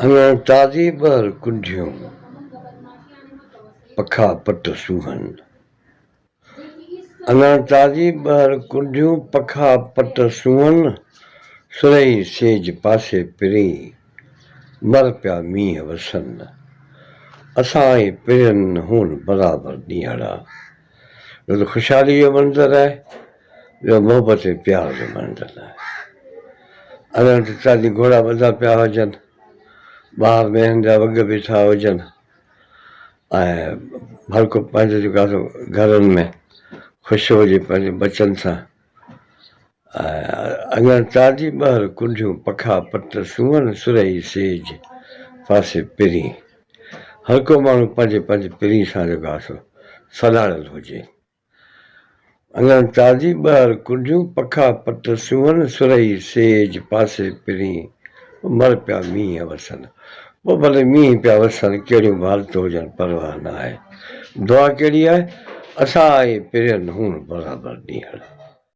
اڱڻ تازي ٻهر ڪنڍيون، پکا پٽ سونهن. اڱڻ تازي ٻهر ڪنڍيون، پکا پٽ سونهن. سرهي سيج پاسي پرين، مر پيا مينهن وسن. اسان ۽ پرين هون برابر ڏينهڙا. ٻيو ته خوشحالي جو منظر آهي، ٻيو محبت ۽ پيار جو منظر آهي. اڱڻ تي چاليهه گهوڙا ٻڌا پيا هجن، ٻاهر مينهن جا وڳ بيٺا هجن ۽ هر ڪو پنهنجو جيڪو آهي سو گهرن ۾ خوش هجي پنهنجي ٻچن سان ۽ اڱڻ چاليهه ٻهر ڪنڍيون پکا پٽ سونهن سرهي سيج پاسي پرين هر ڪو ماڻهو پنهنجي پنهنجي پرين سان جيڪو آهي سو سلهاڙيل هجي. اڱڻ تازي ٻهر ڪنڍيون پکا پٽ سونهن سرهي سيج پاسي پرين مر پيا مينهن وسن پوء ڀلي مينهن پيا وسن ڪهڙيون به حالتون هجن پرواهه نه آهي دعا ڪهڙي آهي اسان ۽ پرين هون برابر ڏينهڙا.